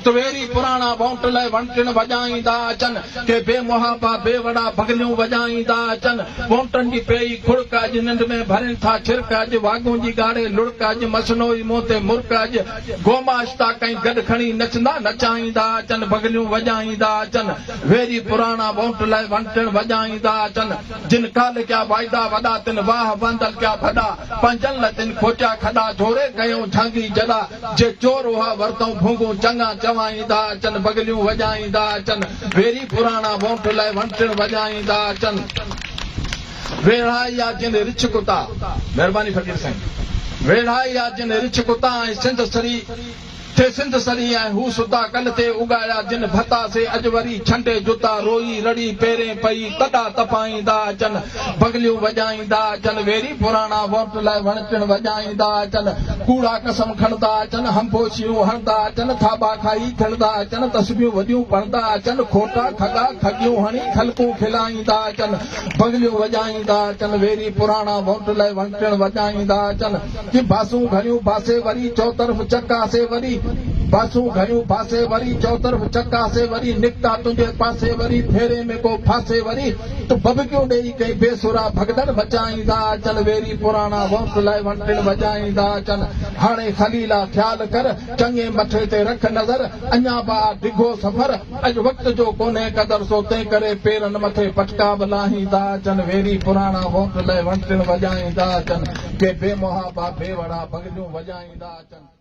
ته ويري پراڻا وونٽ لئه وڻٽڻ وڄائيندا اچن، ڪي بي محابا بي وڙا بغليون وڄائيندا اچن، وونٽن جي پيئي کڙڪ اڄ ننڊ ۾ ڀرين ٿا ڇرڪ اڄ واڳون جي ڳاڙهي لڙڪ اڄ مصنوعي منهن تي مرڪ اڄ گوماشتا ڪئين گڏ کڻي نچندا نچائيندا اچن بغليون وڄائيندا اچن، ويري پراڻا وونٽ لئه وڻٽڻ وڄائيندا اچن، جن ڪالهه ڪيا واعدا وڏا تن واهه وهندل ڪيا ڀڏا، پنهنجن لئه تن کوٽيا کڏا جهوري ڪيئون جهانگي جڏا. جي چور اها ورتئون ڀونگون چڱا چوائيندا اچن بغليون وڄائيندا اچن ويري پراڻا وونٺ لئه وڻٽڻ وڄائيندا اچن ويڙهائي آ جن رڇ ڪتا مهرباني فقير سائين ويڙهائي آ جن رڇ ڪتا ۽ سنڌ سري ٿي سنڌ سري ۽ هو ستا ڪل تي اڳايا جن ڀتا سي اڄ وري ڇنڊي جتا روئي رڙي پيرين پئي تڏا تپائيندا اچن بغليون وڄائيندا اچن ويري پراڻا وونٽ لئه وڻٽڻ وڄائيندا اچن ڪوڙا قسم کڻندا اچن، هنبوشيون هڻندا اچن، ٿاٻا کائي کڻندا اچن، تسبيحون وڏيون پڙهندا اچن، کوٽا، کڳا، کڳيون هڻي خلقون کلائيندا اچن، بغليون وڄائيندا اچن، ويري پراڻا وونٽ لئه وڻٽڻ وڄائيندا اچن، ڪي باسون گهڻيون باسي وري، چؤطرف چڪاسي وري، باسون گهڻيون باسي وري، چؤطرف چڪاسي وري، نڪتا تنهنجي پاسي وري، ڦيري ۾ ڪو ڦاسي وري، ته ڀڀڪيون ڏيئي ڪئين بي سرا ڀڳدڙ مچائيندا اچن، ويري پراڻا وونٽ لئه وڻٽڻ وڄائيندا اچن، هاڻي خليلا خيال ڪر، چڱي مٿي تي رک نظر، اڃا به آ ڊگهو سفر، اڄ وقت جو ڪونهي قدر، سو تنهنڪري پيرن مٿي پٽڪا به لاهيندا اچن، ويري پراڻا وونٽ لئه وڻٽڻ وڄائيندا اچن، ڪي بي محابا بي وڙا بغليون وڄائيندا اچن.